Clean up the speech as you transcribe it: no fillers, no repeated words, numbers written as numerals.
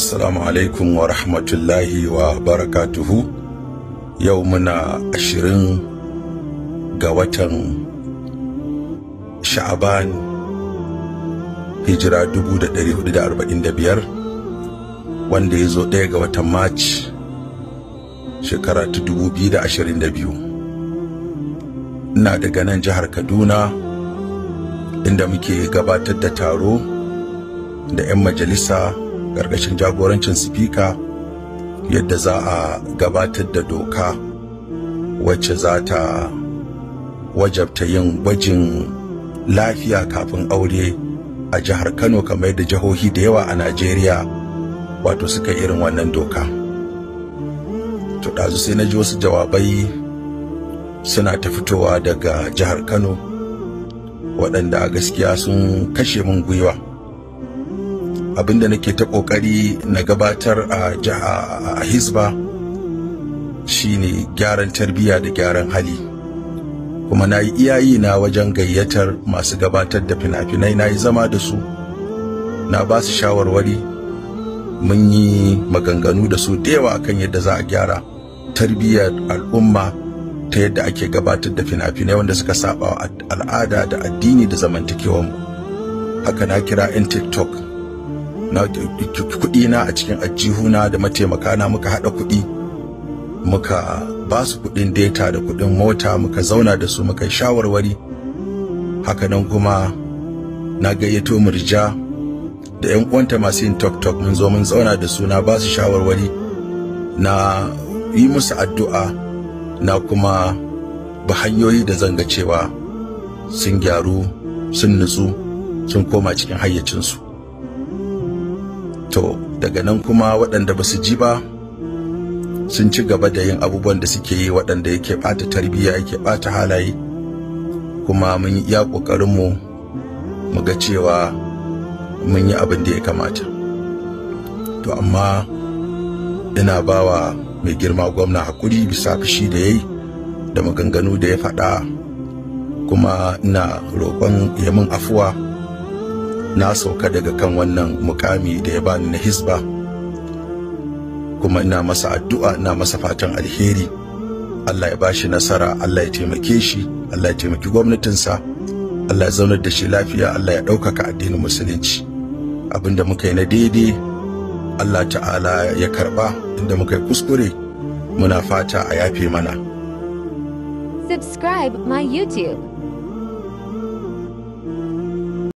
Assalamu alaikum wa rahmatullahi wa barakatuhu. Yau muna 20 ga watan Sha'aban, hijira 1445, wanda ya zo 1 ga watan March shekara ta 2022. Ina daga nan jihar Kaduna, inda muke gabatar da taro da 'yan majalisa ƙarƙashin jagorancin sifika, yadda za a gabatar da doka wacce za ta wajabta yin gwajin lafiya kafin aure a jihar Kano, kamar yadda jihohi da yawa a Najeriya wato suka irin wannan doka. To ɗazu sai na ji wasu jawabai suna ta fitowa daga jihar Kano, waɗanda a gaskiya sun kashe min gwiwa. Abinda nake ta kokari na gabatar a jiha a Hisba shine gyaran tarbiyya da gyaran hali, kuma na yi iyayi na wajen gayyatar masu gabatar da fina-finai, na yi zama da su, na ba su shawarwari, mun yi maganganu da su da yawa akan yadda za a gyara tarbiyyar al'umma ta yadda ake gabatar da fina-finai wanda suka saba wa al'ada da addini da zamantakewar mu. Haka na kira 'yan TikTok, na kuɗi na a cikin ajihuna da mataimaka na, muka haɗa kuɗi muka ba su kuɗin data da kuɗin mota, muka zauna da su muka yi shawarwari. Haka nan kuma na gayyato Murja da 'yan uwanta masu yin TikTok, mun zo mun zauna da su, na ba su shawarwari, na yi musu addu'a, na kuma ba hanyoyi da zan ga cewa sun gyaru, sun nutsu, sun koma cikin hayyacinsu. To daga nan kuma waɗanda ba su ji ba sun ci gaba da yin abubuwan da suke yi, waɗanda yake ɓata tarbiyya, yake ɓata halaye. Kuma mun yi iya ƙoƙarinmu mu ga cewa mun yi abin da ya kamata. To amma ina bawa mai girma gwamna hakuri bisa fushi da ya yi da maganganu da ya faɗa, kuma ina roƙon ya min afuwa. Na sauka daga kan wannan mukami da ya bani na Hisba, kuma ina masa addu'a, ina masa fatan alheri. Allah ya bashi nasara, Allah ya taimake shi, Allah ya taimaki gwamnatinsa, Allah ya zaunar da shi lafiya, Allah ya ɗaukaka addinin Musulunci. Abinda muka yi na daidai, Allah ta'ala ya karɓa. Inda muka yi kuskure, muna fata a yafe mana. Subscribe my YouTube.